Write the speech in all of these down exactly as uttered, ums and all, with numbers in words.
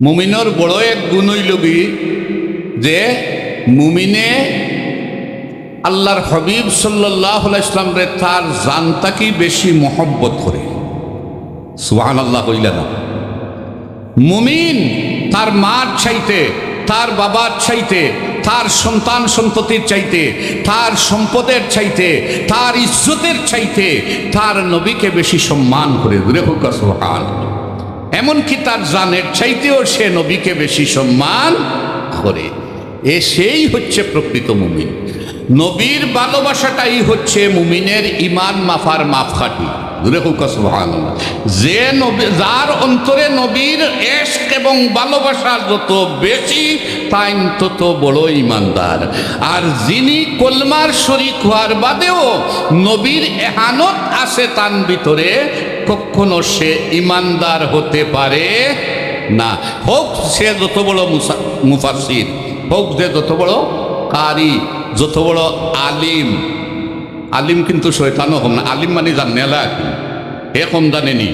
মুমিনর বড় এক গুণ অইলো গি যে মুমিনে আল্লাহর হাবিব সাল্লাল্লাহু আলাইহি ওয়াসাল্লামরে তার জান থাকি বেশি মহব্বত করে। সুবহানাল্লাহ কইলা না? মুমিন তার মার চাইতে, তার বাবার চাইতে, তার সন্তান সন্ততির চাইতে, তার সম্পদের চাইতে, তার ইজ্জতের চাইতে তার নবীকে বেশি সম্মান করে। জোরে কউক্কা সুবহান। এমনকি তার জানের চাইতেও সে নবীকে বেশি সম্মান করে। এ সেই হচ্ছে প্রকৃত মুমিন। নবীর ভালোবাসাটাই হচ্ছে মুমিনের ইমান মাপার মাপকাঠি। জোরে কউক্কা সুবহানাল্লাহ। যে নবী, যার অন্তরে নবীর এশক এবং ভালোবাসা যত বেশি, তাইন তত বড় ইমানদার। আর যিনি কলমার শরিক হওয়ার বাদেও নবীর এহানত আছে তান ভিতরে, কখনো সে ইমানদার হতে পারে না। হোক সে যত বড় মুসা-, মুফাসসির, হোক যে যত বড় কারি, যত বড় আলিম। আলিম কিন্তু শয়তানও কম না, আলিম মানে জানেলা আর কি। হে কম জানে নি?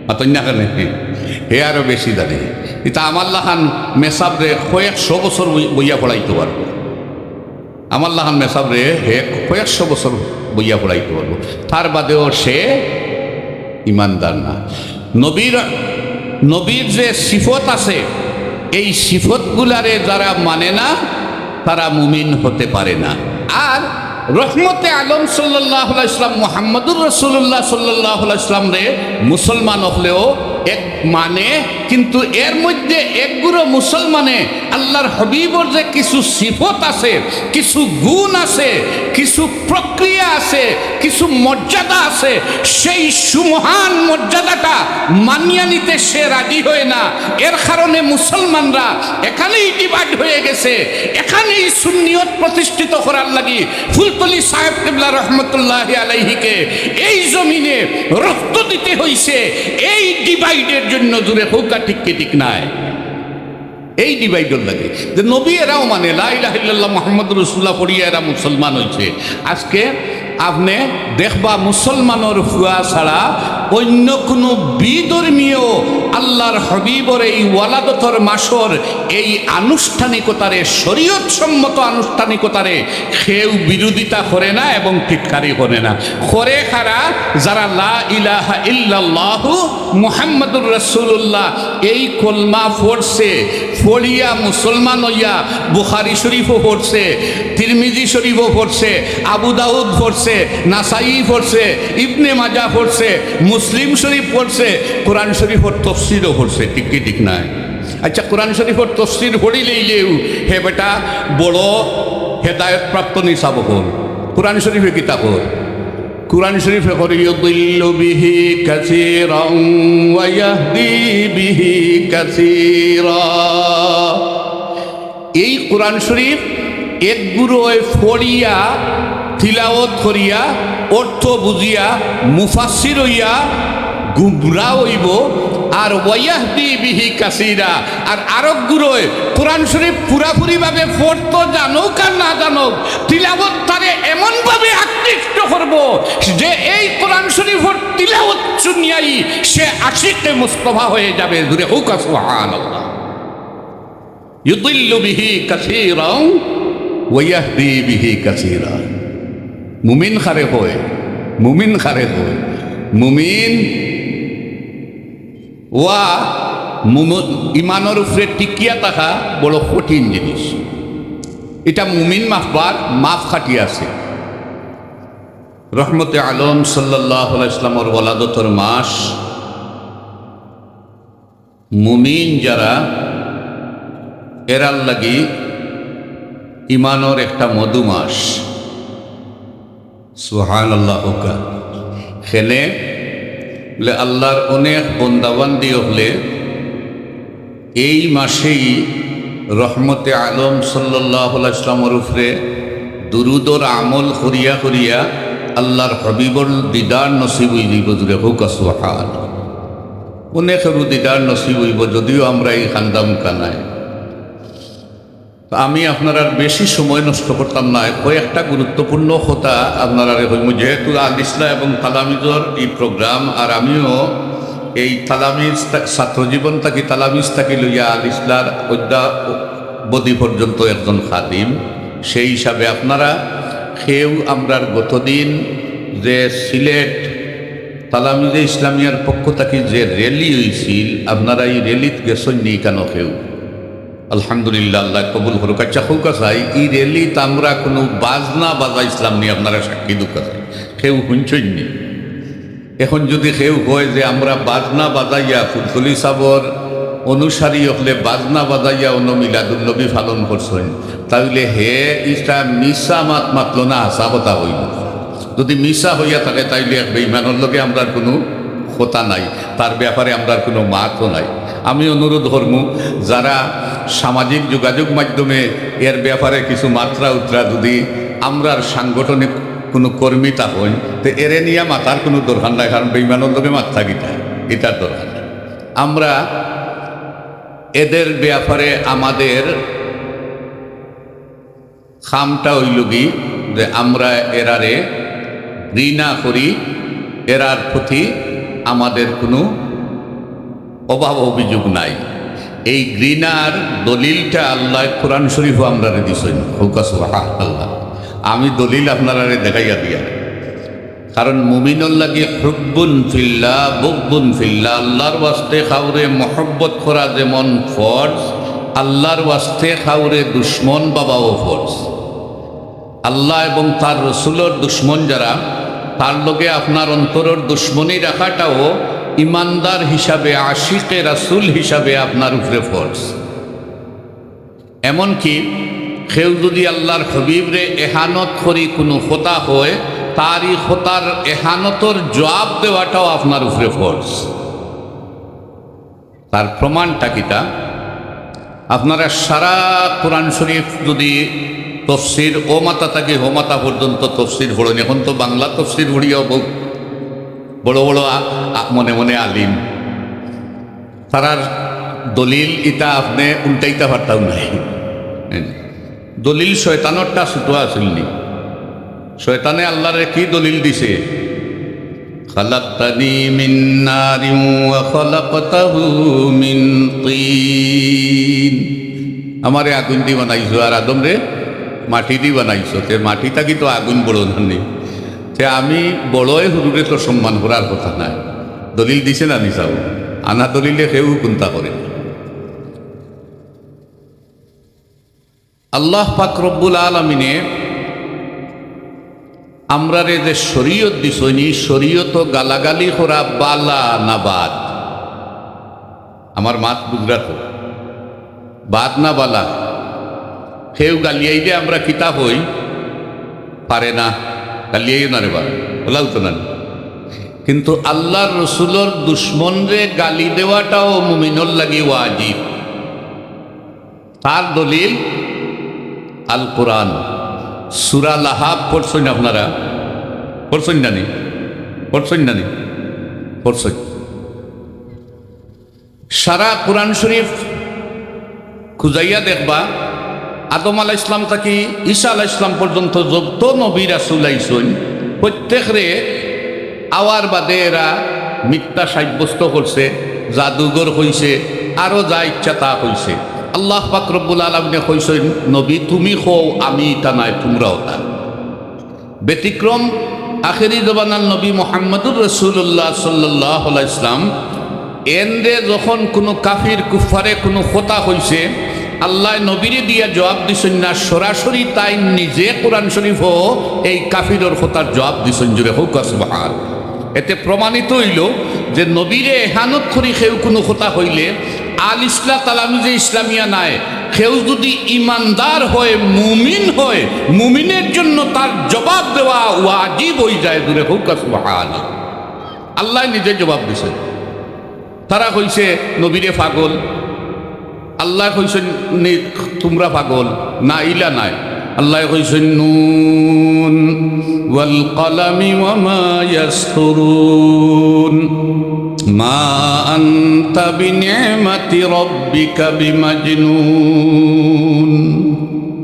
মাতইন না কেনে? হে আরো বেশি জানে। ইতা আমার লাখান মেসাবরে কয়েকশো বছর বই-, বইয়া পড়াইতো পারবো। আমার লাখান মেসাবরে হে কয়েকশো বছর বইয়া পড়াইতো পারবো, তার বাদেও সে ইমানদার না। নবীর, নবীর যে সিফত আছে, এই সিফতগুলারে যারা মানে না, তারা মুমিন হতে পারে না। আর রহমতে আলম সাল্লাল্লাহু আলাইহি ওয়াসাল্লাম, মুহাম্মাদুর রাসূলুল্লাহ সাল্লাল্লাহু আলাইহি ওয়াসাল্লামরে মুসলমান অকলেও এক মানে, কিন্তু এর মধ্যে এক গুরু মুসলমানে আল্লাহর হাবিবর যে কিছু সিফত আছে, কিছু গুণ আছে, কিছু প্রক্রিয়া আছে, কিছু মর্যাদা আছে, সেই সুমহান মর্যাদাটা মানিয়া নিতে সে রাজি হয় না। এর কারণে মুসলমানরা এখানেই ডিভাইড হয়ে গেছে। এখানেই সুন্নিয়ত প্রতিষ্ঠিত করার লাগি ফুলতলি সাহেব কিবলা রহমতুল্লাহি আলাইহিকে এই জমিনে রক্ত দিতে হইছে, এই ডিভাইডের জন্য। জোরে কউক্কা ঠিক কি ঠিক নায়? এই ডিভাইডর লাগি যে নবী এরাও মানে, লা ইলাহা ইল্লাল্লাহ মুহাম্মাদুর রাসূলুল্লাহ পড়িয়া এরা মুসলমান হইছে। আজকে আপনে দেখবা মুসলমানর ফুয়া ছাড়া অন্য কোনো বিধর্মীয় আল্লাহর হাবিবর এই ওয়ালাদতর মাসর এই আনুষ্ঠানিকতারে, শরীয়ত সম্মত আনুষ্ঠানিকতারে কেউ বিরোধিতা করে না এবং টিটকারি করে না। করে কারা? যারা লা ইলাহা ইল্লাল্লাহু মুহাম্মাদুর রাসূলুল্লাহ এই কলমা পড়ছে, পড়িয়া মুসলমান হইয়া বুখারী শরীফও পড়ছে, তিরমিজি শরীফও পড়ছে, আবু দাউদ পড়ছে, নাসাই পড়ছে, ইবনে মাজাহ পড়ছে, মুসলিম শরীফ পড়ছে, কোরআন শরীফর তফসিরও পড়ছে। ঠিক কি ঠিক নায়? আচ্ছা, কোরআন শরীফর তফসির পড়িলাইলেউ হে বেটা বড় হেদায়েতপ্রাপ্ত নিসাব অকল। কোরআন শরীফে কিতা কয়? কোরআন শরীফে কয়, "ইউদিল্লু বিহি কাসীরান ওয়া ইয়াহদি বিহি কাসীরা।" এই কোরআন শরীফ এক গুরুয়ে পড়িয়া, তিলাওয়াত করিয়া, অর্থ বুঝিয়া, মুফাসসির হইয়া গুমরা হইব, আর ওয়ায়াহদি বিহি কাসীরা, আর আরক গুরুয়ে কোরআন শরীফ পুরাপুরিভাবে পড়তো জানুক আর না জানুক, তিলাওয়াত তারে এমনভাবে আকৃষ্ট করব যে এই কোরআন শরীফর তিলাওয়াত শুনিয়াই সে আশিকে মুস্তফা হয়ে যাবে। জোরে কউক্কা সুবহানাল্লাহ। ইউদিল্লু বিহি কাসীরান ওয়া ইয়াহদি বিহি কাসীরা। মুমিন কারে কয়? মুমিন কারে কয়? মুমিন ওয়া মুম-, ইমানর উপরে টিকিয়া থাকা বড় কঠিন জিনিস। ইটা মুমিন মাপবার মাপকাঠি আছে। রহমতে আলম সাল্লাল্লাহু আলাইহি ওয়াসাল্লামর ওয়ালাদতর মাস, মুমিন যারা, এরার লাগি ইমানর একটা মধু মাস। সুবহানাল্লাহ কউক্কা। কেনে বুলে আল্লাহর অনেক বন্দাবান্দি অকলে এই মাসেই রহমতে আলম সাল্লাল্লাহু আলাইহি ওয়াসাল্লামর উপরে দুরুদর আমল করিয়া করিয়া আল্লাহর হাবিবর দিদার নসিব হইযিব। জোরে কউক্কা সুবহান। অনেকর দিদার নসিব হইব, যদিও আমরা এই খান্দাম কানায়। তো আমি আপনারার বেশি সময় নষ্ট করতাম না, কয়েকটা গুরুত্বপূর্ণ কথা আপনারারে কইমু। যেহেতু আল ইসলাহ এবং তালামিজর এই প্রোগ্রাম, আর আমিও এই তালামিজ তা-, ছাত্র জীবন থাকি, তালামিজ থাকি লইয়া আল ইসলার অদ্যাবধি পর্যন্ত একজন খাদিম। সেই হিসাবে আপনারা কেউ আমরার গতদিন যে সিলেট তালামিজে ইসলামিয়ার পক্ষ থাকি যে র‍্যালি অইছিল, আপনারা ই র‍্যালিত গেছইন নি কেন কেউ? আলহামদুলিল্লাহ, আল্লায় কবুল করুক। আচ্ছা, কউক্কা চাই, ই র‍্যালিত আমরা কুনু বাজনা বাজাইছলাম নি? আপনারা সাক্ষী দেউক্কা চাই, কেউ হুনছইন নি? এখন যুদি কেউ কয় যে আমরা বাজনা বাজাইয়া ফুলতলি সাবর অনুসারী অকলে বাজনা বাজাইয়া অনো মিলাদুন্নবী পালন করছইন, তাইলে হে ইটা মিছা মাত মাতলো না, হাছা কথা কইলো। যুদি মিছা অইয়া থাকে, তাইলে এক বেইমানর লগে আমরার কুনু কথা নাই, তার ব্যাপারে আমরার কুনু মাতও নাই। আমি অনুরোধ করমু, যারা সামাজিক যোগাযোগ মাধ্যমে এর ব্যাপারে কিছু মাতরা উতরা যুদি আমরার সাংগঠনিক কুনু কর্মী থাকইন, তে এরে নিয়া মাতার কুনু দরকার নাই, কারণ বেইমানর লগে মাততা কিতা, ইটার দরকার নাই। আমরা এদের ব্যাপারে আমাদের কামটা অইলোগি যে আমরা এরারে ঘৃণা করি, এরার প্রতি আমাদের কুনু অভাব অভিযোগ নাই। এই ঘৃণার দলিলটা আল্লায় কোরআন শরীফো আমরারে দিছইন। কউক্কা সুবহানাল্লাহ। আমি দলিল আপনারারে দেখাইয়া দিয়ার। কারণ মুমিনর লাগি হুব্বুন ফিল্লাহ, বুগদুন ফিল্লাহ, আল্লার ওয়াস্তে কাউরে মহব্বত করা যেমন ফরজ, আল্লার ওয়াস্তে কাউরে দুশমন ভাবাও ফরজ। আল্লাহ এবং তার রসুলর দুশমন যারা, তার লগে আপনার অন্তরর দুশমনি রাখাটাও ইমানদার হিসাবে, আশিকে রাসুল হিসাবে আপনার উপরে ফরজ। এমনকি কেউ যুদি আল্লার হাবিবরে এহানত করি কুনু কথা কয়, তার ই কথার এহানতর জুয়াব দেওয়াটাও আপনার উপরে ফরজ। তার প্রমাণটা কিতা? আপনারা সারা কোরআন শরীফ যুদি তফসির অউ মাথা থাকি হউ মাথা পর্যন্ত তফসির পড়ইন, এখন তো বাংলা তফসির পড়িয়াও বউত বড় বড় আ-, আ-, মনে মনে আলিম, তারার দলিল ইতা আপনে উল্টাইতা পারতাউ নায়। দলিল শয়তানরটা ছুটো আছিল নি? শয়তানে আল্লারে কি দলিল দিছে? "খালাকতানি মিন নারিন ওয়া খালাকতাহু মিন তিন।" আমারে আগুইন দি বানাইছো আর আদমরে মাটি দি বানাইছো। তে মাটি থাকি তো আগুইন বড় না নি? তে আমি বড়য় হুরুরে তো সম্মান করার কথা নায়। দলিল দিছে না নি চাও? আনা দলিলে কেউ কুন্তা করে না। আল্লাহ পাক রব্বুল আলামিনে আমরারে যে শরীয়ত দিছইন, ই শরীয়তো গালাগালি করা বালা না বাদ? আমার মাত বুঝরা তো, বাদ না বালা? কেউ গালিয়াইলে আমরা কিতা কই? পারে না, গালিয়াইও না রে বা, ওলাও তো না। কিন্তু আল্লার রসুলর দুশমনরে গালি দেওয়াটাও মুমিনর লাগি ওয়াজিব। তার দলিল আল কোরআন। সূরা লাহাব পড়ছইন আপনারা? পড়ছইন না নি? পড়ছইন না নি? পড়ছইন। সারা কোরআন শরীফ খুজাইয়া দেখবা, আদম আলাইহিস সালাম থাকি ঈসা আলাইহিস সালাম পর্যন্ত যত নবী রাসূল আইছইন, প্রত্যেকরে আওয়ার বাদে এরা মিথ্যা সাব্যস্ত করছে, জাদুঘর কইছে, আরো যা ইচ্ছা তা কইছে। আল্লাহ পাক রব্বুল আলামিনে কইছইন, "নবী, তুমি কও আমি ইতা নায়, তুমরা অতা।" ব্যতিক্রম আখেরি জমানার নবী মুহাম্মদুর রাসূলুল্লাহ সাল্লাল্লাহু আলাইহি ওয়াসাল্লাম, এনরে যখন কুনু কাফির কুফফারে কুনু কথা কইছে, আল্লায় নবীরে দিয়া জুয়াব দিছইন না, সরাসরি তাইন নিজে কোরআন শরীফো এই কাফিরর কথার জুয়াব দিছইন। জুরে কউক্কা সুবহান। এতে প্রমাণিত অইলো যে নবীরে এহানত করি কেউ কুনু কথা কইলে আল ইসলাহ তালামিজে ইসলামিয়া নায়, কেউ যুদি ইমানদার হয়, মুমিন হয়, মুমিনের জন্য তার জবাব দেওয়া ওয়াজিব অইযায়। জুরে কউক্কা সুবহান। আল্লায় নিজে জবাব দিছইন। তারা কইছে নবীরে পাগল, আল্লায় কইছইন নি, "তুমরা পাগল না, ইলা নায়।" আল্লায় কইছইন, "নুন ওয়াল কলামি ওয়া মা ইয়াসতুরুন, মা আনতা বিনি'মাতি রাব্বিকা বিমাজনুন।"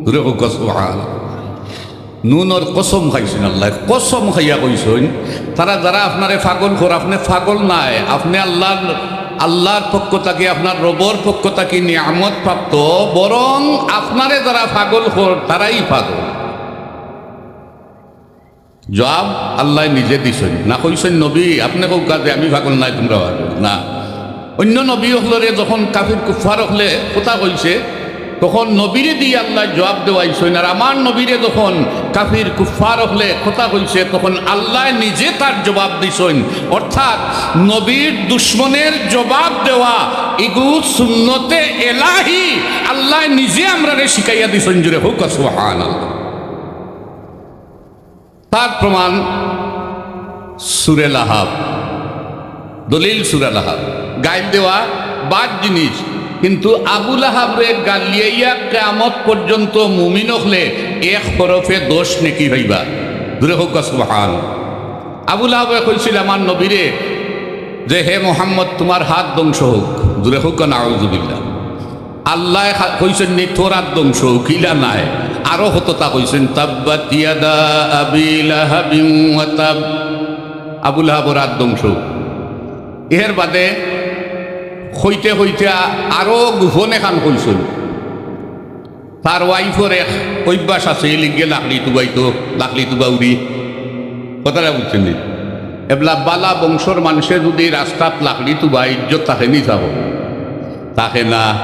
জুরে কউক্কা সুবহানাল্লাহ। নুনর কসম খাইছইন আল্লায়, কসম খাইয়া কইছইন, তারা যারা আপনারে পাগল কর, আপনে পাগল নায়, আপনে আল্লার, আল্লার পক্ষ থাকি, আপনার রবর পক্ষ থাকি নিয়ামত প্রাপ্ত, বরং আপনারে যারা পাগল কর, তারাই পাগল। জবাব আল্লায় নিজে দিছইন, না কইছইন, "নবী, আপনে কউক্কা যে আমি পাগল নায়, তুমরা পাগল?" না। অইন্য নবী অকলরে যখন কাফির কুফফার অকলে কথা কইছে, তখন নবীরে দি আল্লায় জবাব দেওয়াইছইন। আর আমার নবীরে যখন কাফির কুফফার অকলে কথা কইছে, তখন আল্লায় নিজে তার জবাব দিছইন। অর্থাৎ নবীর দুশমনের জবাব দেওয়া ইগু সুন্নতে এলাহি, আল্লায় নিজে আমরারে শিখাইয়া দিছইন। জোরে কউক্কা সুবহানাল্লাহ। তার প্রমাণ সূরা লাহাব, দলিল সূরা লাহাব। গাইল দেওয়া বাদ জিনিস, কিন্তু আবু লাহাবরে গালিয়াইয়া কিয়ামত পর্যন্ত মুমিন অকলে এক হরফে দশ নেকি পাইবা। জোরে কউক্কা সুবহান। আবু লাহাবে কইছিল আমার নবীরে যে, "হে মোহাম্মদ, তুমার হাত ধ্বংস হউক।" জোরে কউক্কা নাউজুবিল্লাহ। আল্লায় খা-, কইছইন নি, "তোর আত ধ্বংস হউক", ইলা নায়। আরো কততা কইছইন, "তাব্বাত ইয়াদা আবি লাহাবিন ওয়া তাব।" আবু লাহাবর আত ধ্বংস হউক। এর বাদে কইতে কইতে আ-, আরো গোপন এখান কইছইন। তার ওয়াইফর এক অভ্যাস আছে, ইলিগে লাকড়ি তুবাইতো, লাকড়ি তুবাউরি। কথাটা বুঝছইন নি? এবলা বালা বংশর মানষে যুদি রাস্তাত লাকড়ি তুবায়, ইজ্জত থাকে নি চাবো? থাকে না।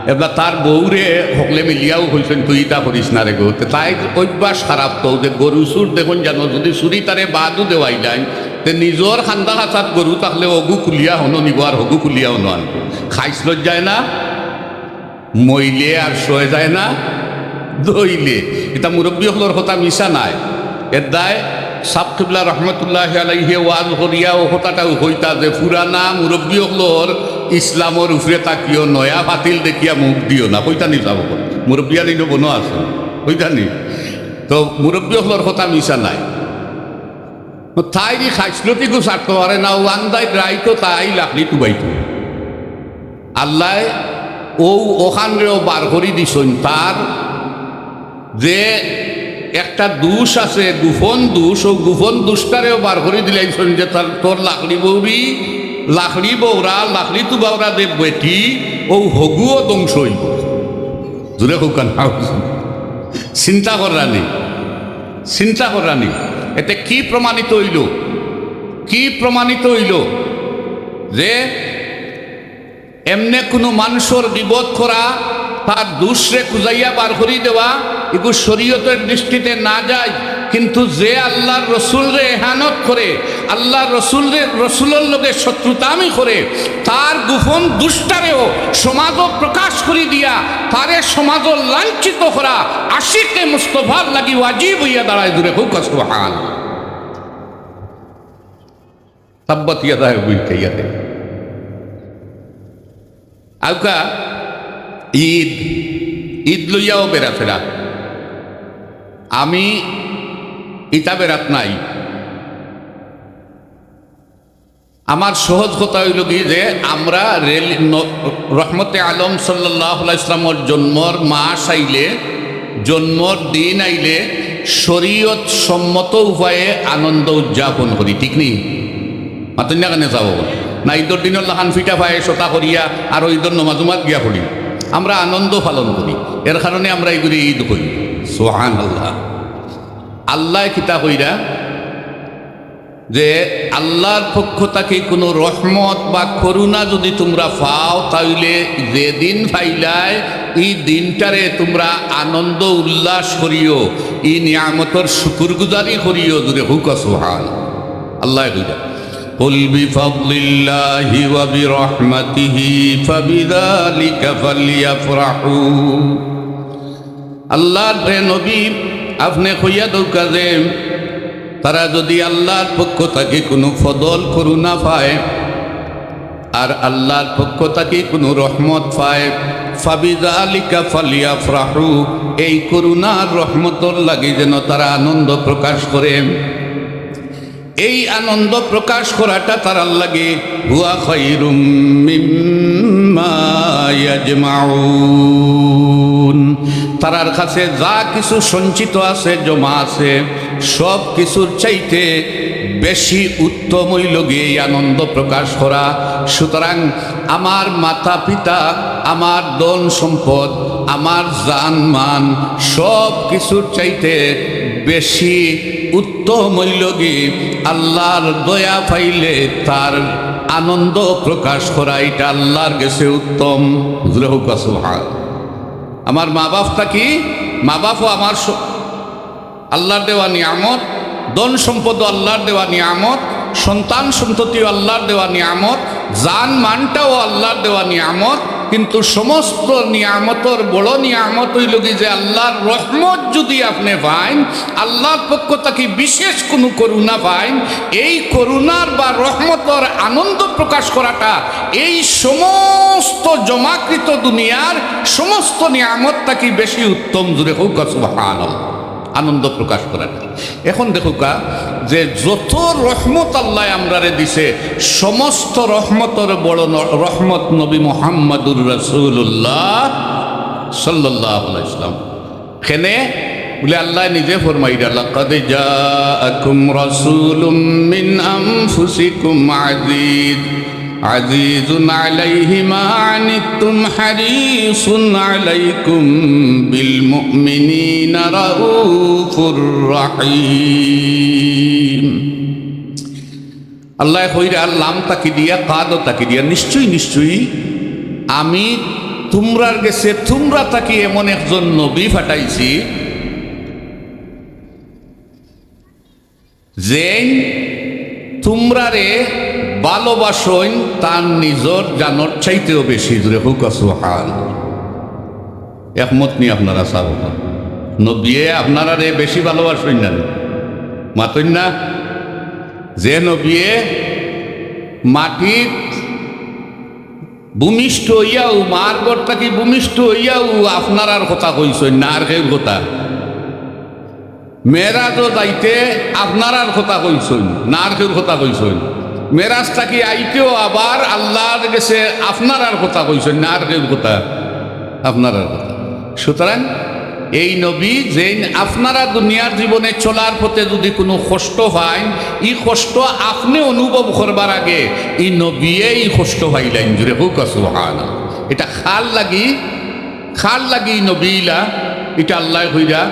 এবলা তার বউরে হকলে মিলিয়াও কইছইন, "তুই ইতা করিস না রে গো।" তে তাইর অভ্যাস খারাপ তো, যে গরু চুর দেখইন জানো, যুদি চুরি তারে বাদও দেওয়াইলাইন, তে নিজর কান্দা কাছাত গরু থাকলে অগু খুলিয়া হনো নিবো আর হগু খুলিয়া হনো আনবো। খাইছ লজ্জায় না? মইলে আর সয় যায় না ধইলে। ইতা মুরব্বি অকলর কথা মিছা নায়। এর দায় সাব কিবলা রহমতুল্লাহি আলাইহি ওয়াজ করিয়া অউ কথাটাও কইতা যে পুরানা মুরব্বি অকলর ইসলামর উপরে তাকিও, নয়া ফাতিল দেখিয়া মুখ দিও না। কইতা নি সাব অকল? মুরব্বিয়ান ইনো বনো আছে। কইতা নি? তো মুরব্বি অকলর কথা মিছা নায়। তাইর ই খাইছলতিগু ছাড়তো পারে না, অউ আন্দাইর রাইতো তাই লাকড়ি তুবাইতো। আল্লায় অউ অখানরেও বার করি দিছইন, তার যে একটা দুষ আছে, গোপন দুষ, অউ গোপন দুষটারেও বার করি দিলাইছইন যে তার, তোর লাকড়ি বউরি, লাকড়ি বউরা, লাকড়ি তুবাউরা যে বেটি, অউ হগুও ধ্বংস অইবো। জোরে কউক্কা না। চিন্তা কররা নি, চিন্তা কররা নি। এতে কি প্রমাণিত অইলো? কি প্রমাণিত অইলো? যে এমনে কুনু মানষর গিবত করা, তার দুষরে খুজাইয়া বার করি দেওয়া, ইগু শরীয়তর দৃষ্টিতে নাজায়েজ। কিন্তু যে আল্লার রসুলরে এহানত করে, আল্লার রসুলরে, রসুলর লগে শত্রুতামি করে, তার গোপন দুষটারেও সমাজো প্রকাশ করি দিয়া তারে সমাজো লাঞ্ছিত করা আশিকে মুস্তফার লাগি ওয়াজিব অইয়া দাঁড়ায়। জোরে কউক্কা সুবহান। তাব্বাত ইয়াদা আবি লাহাবিন। আউক্কা ইদ, ইদ লইয়াও বেড়াফেরা। আমি ইতা বেড়াত নাই। আমার সহজ কথা অইলো কি যে আমরা রেলি-, ন-, রহমতে আলম সাল্লাল্লাহু আলাইহি ওয়াসাল্লামর জন্মর মাস আইলে, জন্মর দিন আইলে শরীয়ত সম্মত উপায়ে আনন্দ উদযাপন করি, ঠিক নি? মাতইন না কেনে চাবো? না, ইদর দিনর লাখান ফিটা পায়েস ওতা করিয়া আর ইদর নমাজ উমাজ গিয়া পড়ি। আমরা আনন্দ পালন করি, এর কারণে আমরা ইগুরে ইদ কই। সুবহানাল্লাহ। আল্লায় কিতা কইরা যে আল্লার পক্ষ থাকি কুনু রহমত বা করুণা যুদি তুমরা পাও, তাইলে যেদিন পাইলায়, ই দিনটারে তুমরা আনন্দ উল্লাস করিও, ই নিয়ামতর শুকুরগুজারি করিও। জোরে কউক্কা সুবহান। আল্লায় কইরা, "কুল বিফাদলিল্লাহি ওয়া বিরহমাতিহি ফাবিযালিকা ফালইয়াফরাহু।" আল্লার হে নবী, আপনে কইয়া দেউক্কা যে তারা যুদি আল্লার পক্ষ থাকি কুনু ফদল করুণা পায়, আর আল্লার পক্ষ থাকি কুনু রহমত পায়, ফাবিযালিকা ফালইয়াফরাহু, এই করুণার রহমতর লাগি যেন তারা আনন্দ প্রকাশ করে। এই আনন্দ প্রকাশ করাটা তারার লাগি হুয়া খায়রুম মিম্মা ইয়াজমাউন, তারার কাছে যা কিছু সঞ্চিত আছে, জমা আছে, সব কিছুর চাইতে বেশি উত্তম অইল গিয়া এই আনন্দ প্রকাশ করা। সুতরাং আমার মাতা পিতা, আমার ধন সম্পদ, আমার জান মান, সব কিছুর চাইতে বেশি উত্তম অইল গি আল্লাহর দয়া পাইলে তার আনন্দ প্রকাশ করা, এটা আল্লাহর গেছে উত্তম। জোরে হোক সুবহান। আমার মা বাপ থাকি, মা বাপও আমার স-, আল্লাহর দেওয়া নিয়ামত, ধন সম্পদও আল্লাহর দেওয়া নিয়ামত, সন্তান সন্ততিও আল্লাহর দেওয়া নিয়ামত, জান মানটাও আল্লাহর দেওয়া নিয়ামত। কিন্তু সমস্ত নিয়ামতর বড় নিয়ামত অইল গি যে আল্লাহর রহমত যদি আপনি পাইন, আল্লাহর পক্ষ থাকি বিশেষ কোনো করুণা পাইন, এই করুণার বা রহমতর আনন্দ প্রকাশ করাটা এই সমস্ত জমাকৃত দুনিয়ার সমস্ত নিয়ামত থাকি বেশি উত্তম। জোরে হোক সুবহানাল্লাহ। আনন্দ প্রকাশ করাটা। এখন দেখুকা যে যত রহমত আল্লাহ আমরারে দিছে, সমস্ত রহমতর বড় ন-, রহমত নবী মুহাম্মাদুর রাসূলুল্লাহ সাল্লাল্লাহু আলাইহি ওয়াসাল্লাম। কেনে বুলে আল্লাহ নিজে ফরমাইরা, "লাকাদ জাআকুম রাসূলুম মিন আনফুসিকুম আজিজ, আজিজুন আলাইহি মা আনিতুম হারিসুন আলাইকুম বিল মুমিনিনা রাউফুর রাহিম।" আল্লাহ কইরা লাম তাকিদিয়া, কাদও তাকিদিয়া, নিশ্চয়ই, নিশ্চয়ই আমি তুমরার গেছে তুমরা থাকি এমন একজন নবী পাঠাইছি, যেইন তুমরারে ভালোবাসইন তার নিজর জানর চাইতেও বেশি। জোরে হোক সুবহান। একমত নি আপনারা সাব? নবিয়ে আপনারারে বেশি ভালোবাসইন না নি? মাতইন না? যে নবিয়ে মাটিত ভূমিষ্ঠ অইয়াও, মার গর্ভ থাকি ভূমিষ্ঠ অইয়াও আপনারার কথা কইছইন, না আর কেউর কথা? মেরাজও যাইতে আপনারার কথা কইছইন, না আর কেউর কথা কইছইন? মেরাজ থাকি আইতেও আবার আল্লাহর গেছে আপনারার কথা কইছইন, না আর কেউর কথা? আপনারার কথা। সুতরাং এই নবী যেইন আপনারা দুনিয়ার জীবনে চলার পথে যদি কোনো কষ্ট পাইন, ই কষ্ট আপনে অনুভব করবার আগে ই নবিয়ে ই কষ্ট পাইলাইন। জোরে হোক সুবহান। এটা কার লাগি? কার লাগি নবী ইলা? ইটা আল্লায় কইরা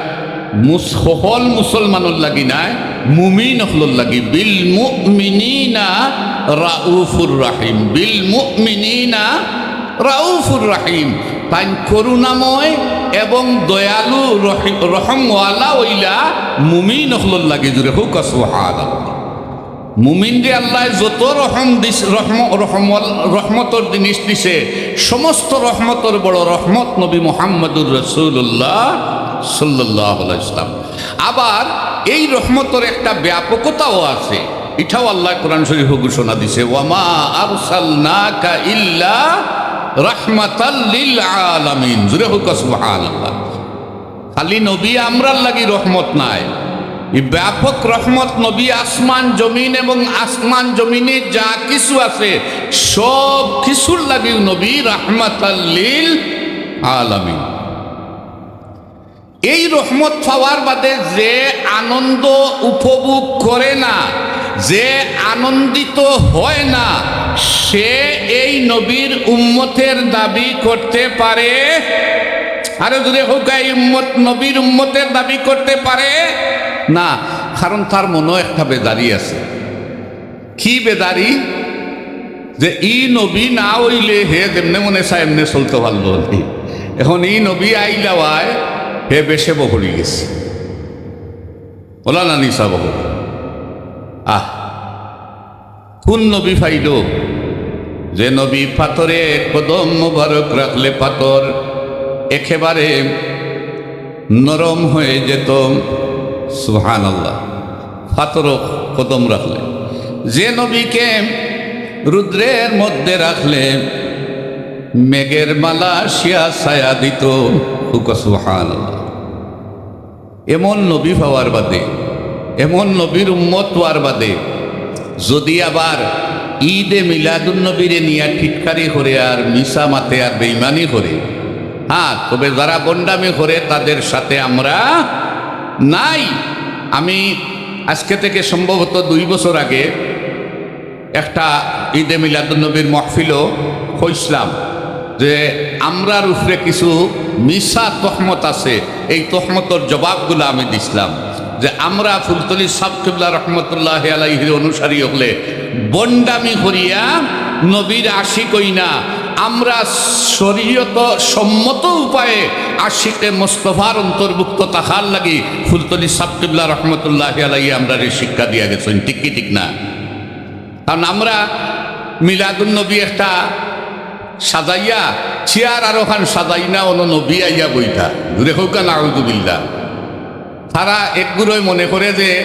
মুস-, হকল মুসলমানর লাগি নায়, মুমিন অকলর লাগি। বিল মুমিনিনা রাউফুর রাহিম, বিল মুমিনিনা রাউফুর রাহিম। তাইন করুণাময় এবং দয়ালু রহি-, রহমওয়ালা অইলা মুমিন অকলর লাগি। জোরে হোক সুবহানাল্লাহ। মুমিনরে আল্লায় যত রহম দিস-, রহম-, রহমল-, রহমতর জিনিস দিছে, সমস্ত রহমতর বড় রহমত নবী মুহাম্মদুর রাসূলুল্লাহ সাল্লাল্লাহু আলাইহি ওয়াসাল্লাম। আবার এই রহমতর একটা ব্যাপকতাও আছে, ইটাও আল্লায় কোরআন শরীফো ঘোষণা দিছে, "ওয়ামা আরসালনাকা ইল্লা রাহমাতাল লিল আলামিন।" জোরে হোক সুবহানাল্লাহ। খালি নবী আমরার লাগি রহমত নায়, ই ব্যাপক রহমত নবী আসমান জমিন এবং আসমান জমিনে যা কিছু আছে সব কিছুর লাগিও নবী রাহমাতাল লিল আলামিন। এই রহমত পাওয়ার বাদে যে আনন্দ উপভোগ করে না, যে আনন্দিত হয় না, সে এই নবীর উম্মতের দাবি করতে পারে? আরো জোরে হোক, এই উম্মত, নবীর উম্মতের দাবি করতে পারে না, কারণ তার মনো একটা বেজারি আছে। কি বেজারি? যে ই নবী না অইলে হে যেমনে মনে চায় এমনে চলতো পারলো নি। এখন ই নবী আইলাওয়ায় হে বেশে বহরি গেছে। ওলা না নিসা বহর। আহ, কোন নবী পাইলো? যে নবী পাথরে কদম মোবারক রাখলে পাথর একেবারে নরম হয়ে যেত। সুবহানাল্লাহ। পাথরো কদম রাখলে, যে নবীকে রুদ্রের মধ্যে রাখলে মেঘের মালা আসিয়া ছায়া দিত। হুক সুবহানাল্লাহ। এমন নবী পাওয়ার বাদে, এমন নবীর উম্মত হওয়ার বাদে যদি আবার ঈদে মিলাদুন নবীরে নিয়া টিটকারি করে আর মিছা মাতে আর বেইমানি করে, হ্যাঁ, তবে যারা ভণ্ডামি করে তাদের সাথে আমরা নাই। আমি আজকে থেকে সম্ভবত দুই বছর আগে একটা ঈদে মিলাদুন্নবীর মাহফিলও কইছলাম যে আমরার উপরে কিছু মিছা তহমত আছে, এই তহমতর জবাবগুলা আমি দিছলাম যে আমরা ফুলতলি সাব কিবলা রহমতুল্লাহ আলাইহির অনুসারী অকলে ভণ্ডামি করিয়া নবীর আশিক অই না, আমরা শরীয়ত সম্মত উপায়ে আশিকে মোস্তফার অন্তর্ভুক্ত থাকার লাগি ফুলতলি সাব কিবলা রহমতুল্লাহ আলাইহি আমরারে শিক্ষা দিয়া গেছইন, ঠিক কি ঠিক না? কারণ আমরা মিলাদুন নবী একটা সাজাইয়া, চেয়ার আরোখান সাজাই না, অনো নবী আইয়া বইতা, জুরে কউক্কা নাউজুবিল্লাহ। তারা একগুলোয় মনে করে যে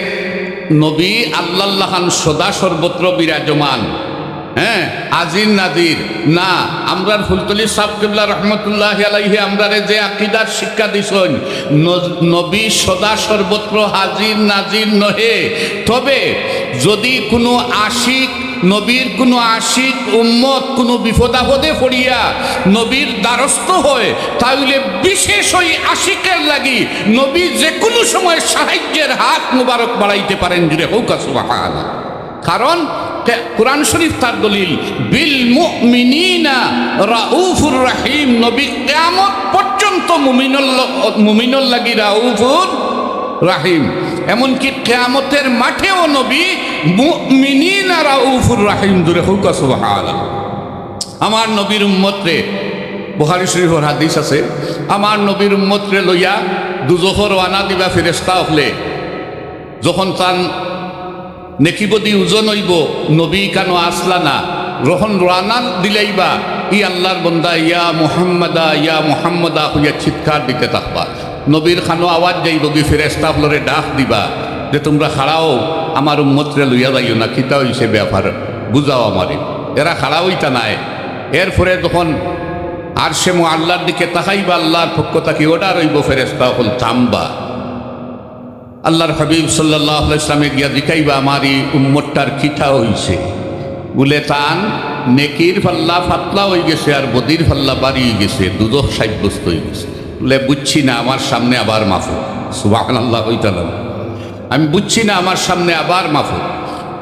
নবী আল্লাহর লাখান সদা সর্বত্র বিরাজমান, হ্যাঁ, আজির নাজির। না, আমরার ফুলতলি সাব কিবলা রহমতুল্লাহ আলাইহি আমরারে যে আকিদার শিক্ষা দিছইন, ন-, নবী সদা সর্বত্র হাজির নাজির নহে। তবে যদি কোনো আশিক, নবীর কোনো আশিক উম্মত কোনো বিপদাপদে পড়িয়া নবীর দ্বারস্থ হয়, তাহলে বিশেষ ওই আশিকের লাগি নবী যে কোনো সময় সাহায্যের হাত মুবারক বাড়াইতে পারেন, জুরে কউক্কা সুবহান। কারণ কে-, কোরআন শরীফ তার দলিল, "বিল মুমিনিনা রাউফুর রাহিম", নবী কিয়ামত পর্যন্ত মুমিনর ল-, মুমিনর লাগি রাউফুর রাহিম, এমনকি কিয়ামতের মাঠেও নবী মুমিনিনা রাউফুর রাহিম, জুরে কউক্কা সুবহান। আমার নবীর উম্মতরে, বুখারী শরীফর হাদিস আছে, আমার নবীর উম্মতরে লইয়া দুজখো রওয়ানা দিবা ফেরেশতা অকলে, যখন তান নেকিবদি ওজন অইবো, নবী কানো আসলা না, যখন রওয়ানা দিলাইবা, ই আল্লাহর বন্দা, "ইয়া মুহাম্মাদা, ইয়া মুহাম্মাদা" কইয়া চিৎকার দিতে থাকবা। নবীর কানো আওয়াজ যাইবোগি, ফেরেশতা অকলরে ডাক দিবা যে, "তুমরা খাড়াও, আমার উম্মতরে লইয়া যাইও না, কিতা অইছে ব্যাপার, বুঝাও আমারে।" এরা খাড়া অইতা নায়। এরপরে যখন আরশে মুআল্লার দিকে তাকাইবা, আল্লাহর পক্ষ থাকি order অইবো, ফেরেশতা অকল থামবা। আল্লাহর হাবিব সাল্লাল্লাহু আলাইহি ওয়াসাল্লামে গিয়া জিকাইবা, "আমার ই উম্মতটার কিতা অইছে?" বুলে, "তান নেকির পাল্লা পাতলা অই গেছে আর বদির পাল্লা ভারী অই গেছে, দুজখ সাব্যস্ত অই গেছে।" বুলে, "বুঝছি না, আমার সামনে আবার মাফো।" সুবহানাল্লাহ কইতা না? "আমি বুঝছি না, আমার সামনে আবার মাফো।"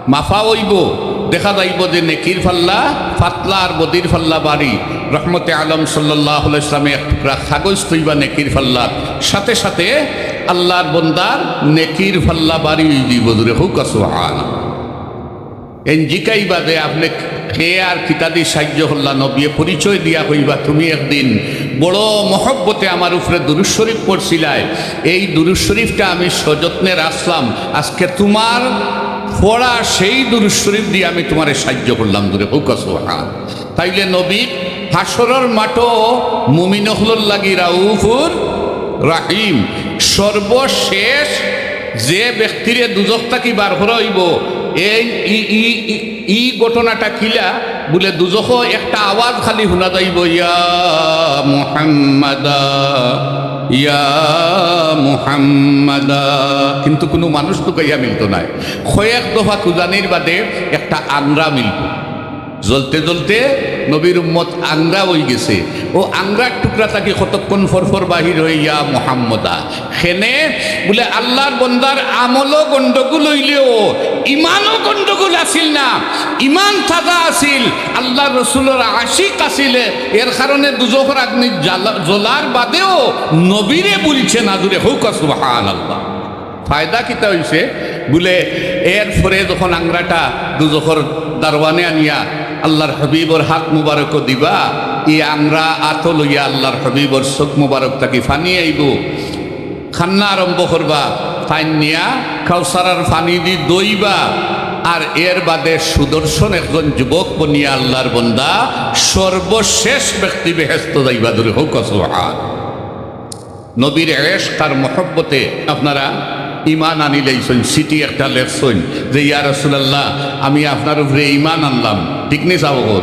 মাফা অইবো, দেখা যাইবো যে নেকির পাল্লা পাতলা আর বদির পাল্লা ভারী। রহমতে আলম সাল্লাল্লাহু আলাইহি ওয়াসাল্লামে এক টুকরা কাগজ থইবা নেকির পাল্লার, সাথে সাথে আল্লাহর বন্দার নেকির পাল্লা ভারী অই যাইবো, জুরে কউক্কা সুবহান। এন জিকাইবা যে আপনে কে আর কিতাদি সাহায্য করলা, নবিয়ে পরিচয় দিয়া কইবা, "তুমি একদিন বড় মহব্বতে আমার উপরে দুরূদ শরীফ পড়ছিলায়, এই দুরূদ শরীফটা আমি সযত্নে রাখলাম, আজকে তুমার পড়া সেই দুরূদ শরীফ দিয়া আমি তুমারে সাহায্য করলাম", জুরে কউক্কা সুবহান। তাইলে নবী হাশরর মাঠো মুমিন অকলর লাগি রাউফুর রাহিম। সর্বশেষ যে ব্যক্তিরে দুজখ থাকি বার করা অইবো, এই ই, ই, ই, ই ঘটনাটা কিলা? বুলে, দুজখো একটা আওয়াজ খালি হুনা যাইবো, "ইয়া মুহাম্মাদা, ইয়া মুহাম্মাদা", কিন্তু কুনু মানুষ তুকাইয়া মিলতো নায়। কয়েক দফা খুজানির বাদে একটা আংরা মিলবো। জ্বলতে জ্বলতে নবীর উম্মত আংরা অই গেছে। ও আংরার টুকরা থাকি কতক্ষণ ফরফর বাহির অয়, "ইয়া মুহাম্মাদা।" কেনে? বুলে, আল্লাহর বন্দার আমলও গন্ডগোল অইলেও ইমানও গন্ডগোল আছিল না, ইমান তাজা আছিল, আল্লাহর রসুলর আশিক আছিল, এর কারণে দুজখর আগ্নি জ্বালা-, জ্বলার বাদেও নবীরে ভুলছে না, জুরে কউক্কা সুবহানাল্লাহ। ফায়দা কিতা অইছে? বুলে, এরপরে যখন আংরাটা দুজখর দারোয়ানে আনিয়া আল্লাহর হাবিবর হাত মুবারকো দিবা, ই আংরা আতো লইয়া আল্লাহর হাবিবর চউখ মুবারক থাকি পানি আইবো। কান্না আরম্ভ করবা, তাইন নিয়া কাউসারার পানি দি ধইবা, আর এর বাদে সুদর্শন একজন যুবক বনিয়া আল্লাহর বন্দা সর্বশেষ ব্যক্তি বেহেস্তো যাইবা, জুরে কউক্কা সুবহান। নবীর এশক আর মহব্বতে আপনারা ইমান আনিলাইছইন, চিঠি একটা লেখছইন যে, "ইয়া রাসূলুল্লাহ, আমি আপনার উপরে ইমান আনলাম।" ঠিক নি সাব অকল?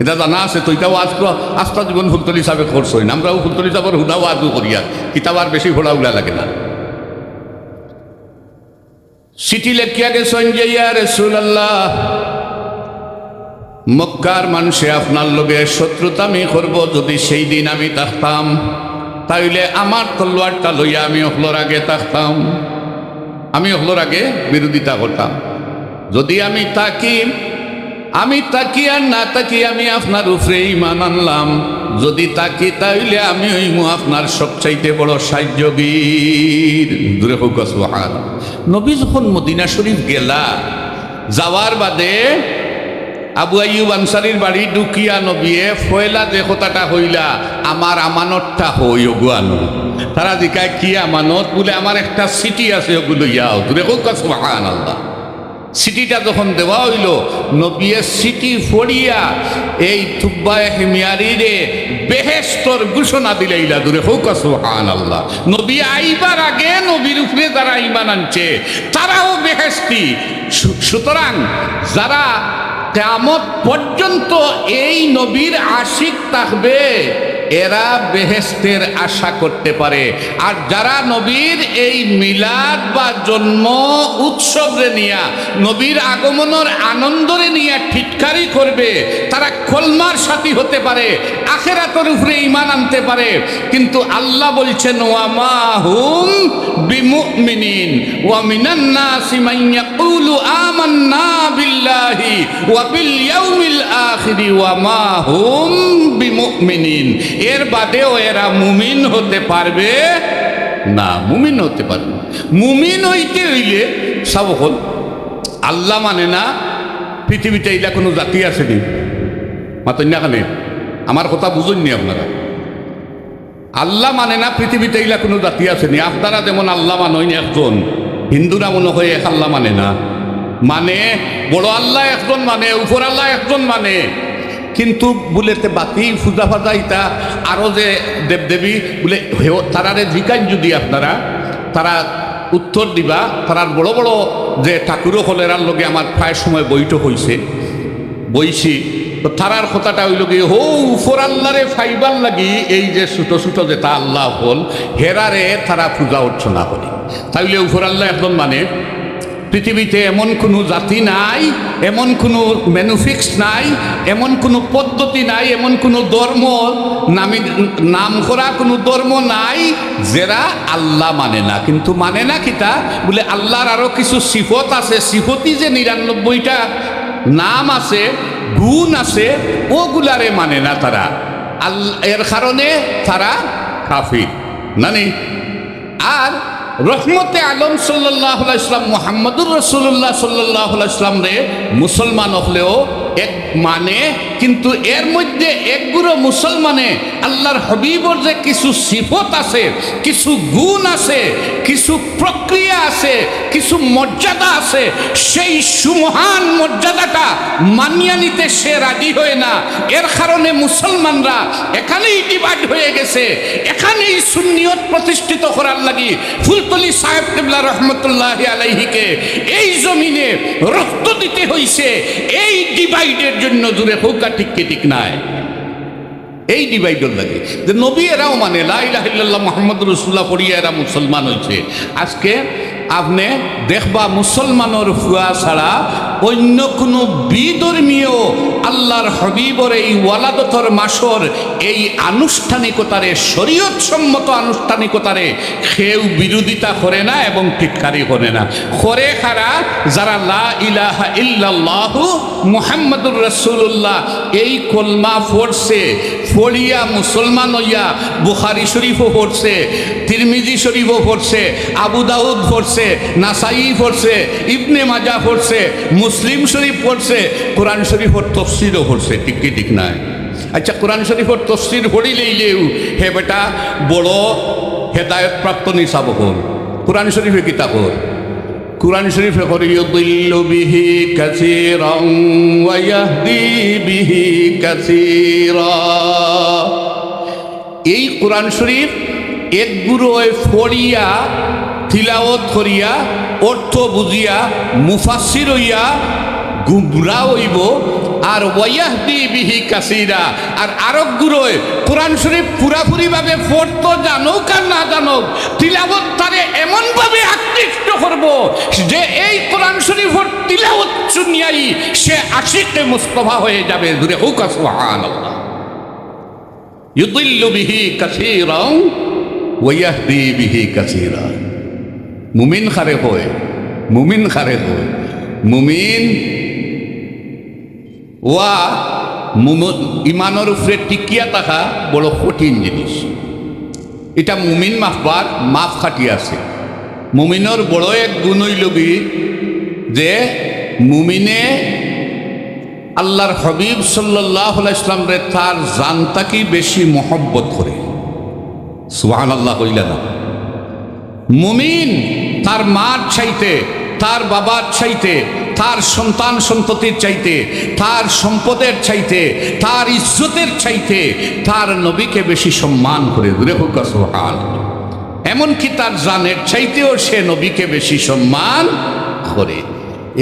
ইটা জানা আছে তো, ইটা ওয়াজ তো আস্তা জীবন ফুলতলি সাবে করছইন, আমরাও ফুলতলি সাবর হুদা ওয়াজও করিয়ার, কিতাব আর বেশি পড়া উলা লাগে না। চিঠি লেখিয়া গেছইন যে, "ইয়া রাসূলুল্লাহ, মক্কার মানষে আপনার লগে শত্রুতামি করবো, যুদি সেই দিন আমি থাকতাম, তাইলে আমার তলোয়ারটা লইয়া আমি অকলর আগে থাকতাম, আমি অকলর আগে বিরোধিতা করতাম। যুদি আমি থাকি, আমি থাকি আর না থাকি, আমি আপনার উপরে ঈমান আনলাম। যুদি থাকি, তাইলে আমি অইমু আপনার সবচাইতে বড় সাহায্যকারী। জোরে কউক্কা সুবহান। নবী যখন মদিনা শরীফ গেলা, যাওয়ার বাদে আবু আইয়ুব আনসারীর বাড়ি ঢুকিয়া নবিয়ে পয়লা যে কথাটা কইলা, "আমার আমানতটা কই ওগু আনো।" তারা জিকায়, "কি আমানত?" বুলে, "আমার একটা চিঠি আছে, ওগু লইয়া আও।" জোরে কউক্কা সুবহানাল্লাহ। চিঠিটা যখন দেওয়া অইলো, নবিয়ে চিঠি পড়িয়া এই তুব্বায়ে হিময়ারিরে বেহেশতর ঘোষণা দিলাইলা। জোরে কউক্কা সুবহানাল্লাহ। নবী আইবার আগে নবীর উপরে যারা ঈমান আনছে, তারাও বেহেশতি। সু-, সুতরাং যারা কিয়ামত পর্যন্ত এই নবীর আশিক থাকবে, এরা বেহেশতের আশা করতে পারে। আর যারা নবীর এই মিলাদ বা জন্ম উৎসবরে নিয়া, নবীর আগমনর আনন্দরে নিয়া টিটকারি করবে, তারা কলমার সাথী হতে পারে, আখেরাতর উপরে ঈমান আনতে পারে, কিন্তু আল্লাহ বলছেন, "ওয়া মা হুম বিমুমিনিন, ওয়া মিনান নাসি মান ইয়াকুলু আমান্না বিল্লাহি ওয়া বিল ইয়াউমিল আখিরি ওয়া মা হুম বিমুমিনিন।" এর বাদেও এরা মুমিন হতে পারবে না, মুমিন হতে পারবে না। মুমিন হইতে হইলে সব হল আল্লাহ মানে না, পৃথিবীতে ইলা কোনো জাতি আছে নি? মাতইন না কেনে? আমার কথা বুঝইন নি আপনারা? আল্লাহ মানে না পৃথিবীতে ইলা কোনো জাতি আছে নি? আপনারা যেমন আল্লাহ মানইন একজন, হিন্দুরা মনে হয় এক আল্লাহ মানে না, মানে বড় আল্লাহ একজন মানে, উপর আল্লাহ একজন মানে, কিন্তু বুলে তে বাকি পূজা ফাজা ইতা আরো যে দেবদেবী বুলে হেও, তারারে জিকাইন যদি আপনারা, তারা উত্তর দিবা। তারার বড় বড় যে ঠাকুর অকল এরার লগে আমার প্রায় সময় বৈঠক হইছে, বইছি, তো তারার কথাটা অইলো গিয়া, হো, উপর আল্লাহরে পাইবার লাগি এই যে ছোট ছোট যেতা আল্লাহ অকল, হেরারে তারা পূজা অর্চনা করে। তাইলে উপর আল্লাহ একজন মানে, পৃথিবীতে এমন কোনো জাতি নাই, এমন কোনো ম্যানুফিক্স নাই, এমন কোনো পদ্ধতি নাই, এমন কোনো ধর্ম নামি, নাম করা কোনো ধর্ম নাই যেরা আল্লাহ মানে না। কিন্তু মানে না কিতা? বুলে আল্লাহর আরো কিছু সিফত আছে, সিফতি যে নিরানব্বইটা নাম আছে, গুণ আছে, ওগুলারে মানে না তারা। আল-, এর কারণে তারা কাফির, নানি? আর রহমতে আলম সাল্লাল্লাহু আলাইহি ওয়াসাল্লাম, মুহাম্মদুর রাসূলুল্লাহ সাল্লাল্লাহু আলাইহি ওয়াসাল্লামরে মুসলমান অকলেও এক মানে, কিন্তু এর মধ্যে এক গুরু মুসলমানে আল্লাহর হাবিবর যে কিছু সিফত আছে, কিছু গুণ আছে, কিছু প্রক্রিয়া আছে, কিছু মর্যাদা আছে, সেই সুমহান মর্যাদাটা মানিয়া নিতে সে রাজি হয় না। এর কারণে মুসলমানরা এখানেই ডিভাইড হয়ে গেছে, এখানেই সুন্নিয়ত প্রতিষ্ঠিত করার লাগি ফুলতলি সাহেব কিবলা রহমতুল্লাহি আলাইহিকে এই জমিনে রক্ত দিতে হইছে এই ডিভাইডের জন্য। জোরে কউক্কা ঠিক কি ঠিক নায়? এই ডিভাইডর লাগি যে নবী এরাও মানে, লা ইলাহা ইল্লাল্লাহ মুহাম্মাদুর রাসূলুল্লাহ পড়িয়া এরা মুসলমান হইছে। আজকে আপনে দেখবা মুসলমানর ফুয়া ছাড়া অন্য কোনো বিধর্মীয় আল্লাহর হাবিবর এই ওয়ালাদতর মাসর এই আনুষ্ঠানিকতারে, শরীয়ত সম্মত আনুষ্ঠানিকতারে কেউ বিরোধিতা করে না এবং টিটকারি করে না। করে কারা? যারা লা ইলাহা ইল্লাল্লাহু মুহাম্মাদুর রাসূলুল্লাহ এই কলমা পড়ছে, পড়িয়া মুসলমান হইয়া বুখারী শরীফও পড়ছে, তিরমিজি শরীফও পড়ছে, আবু দাউদ পড়ছে, নাসাই পড়ছে, ইবনে মাজাহ পড়ছে, মুসলিম শরীফ পড়ছে, কোরআন শরীফর তফসিরও পড়ছে। ঠিক কি ঠিক নায়? আচ্ছা, কোরআন শরীফর তফসির পড়িলাইলেউ হে বেটা বড় হেদায়েত প্রাপ্ত নিসাব অকল। কোরআন শরীফে কিতা কর? কোরআন শরীফে কর, "ইউদিল্লু বিহি কাসীরান ওয়া ইয়াহদি বিহি কাসীরা।" এই কোরআন শরীফ এক গুরুয়ে পড়িয়া, তিলাওয়াত করিয়া, অর্থ বুঝিয়া, মুফাসসির হইয়া গুমরা হইব। আর ওয়াহদি বিহি কাসীরা, আর আরক গুরুয়ে কোরআন শরীফ পুরাপুরিভাবে পড়তো জানউক আর না জানউক, তিলাওয়াত তারে এমনভাবে আঁকতে আকৃষ্ট করব, যে এই কোরআন শরীফর তিলাওয়াত শুনিয়াই সে আশিকে মুস্তফা হয়ে যাবে। জোরে কউক্কা সুবহানাল্লাহ। ইউদিল্লু বিহি কাসীরান ওয়া ইয়াহদি বিহি কাসীরা। মুমিন কারে কয়? মুমিন কারে কয়? মুমিন ওয়া মুম-, ইমানর উপরে টিকিয়া থাকা বড় কঠিন জিনিস। ইটা মুমিন মাপবার মাপকাঠি আছে। মুমিনর বড় এক গুণ অইলো গি যে মুমিনে আল্লাহর হাবিব সাল্লাল্লাহু আলাইহি ওয়াসাল্লামরে তার জান থাকি বেশি মহব্বত করে। সুবহানাল্লাহ কইলা না? মুমিন তার মার চাইতে, তার বাবার চাইতে, তার সন্তান সন্ততির চাইতে, তার সম্পদের চাইতে, তার ইজ্জতের চাইতে তার নবীকে বেশি সম্মান করে। জোরে কউক্কা সুবহান। এমনকি তার জানের চাইতেও সে নবীকে বেশি সম্মান করে।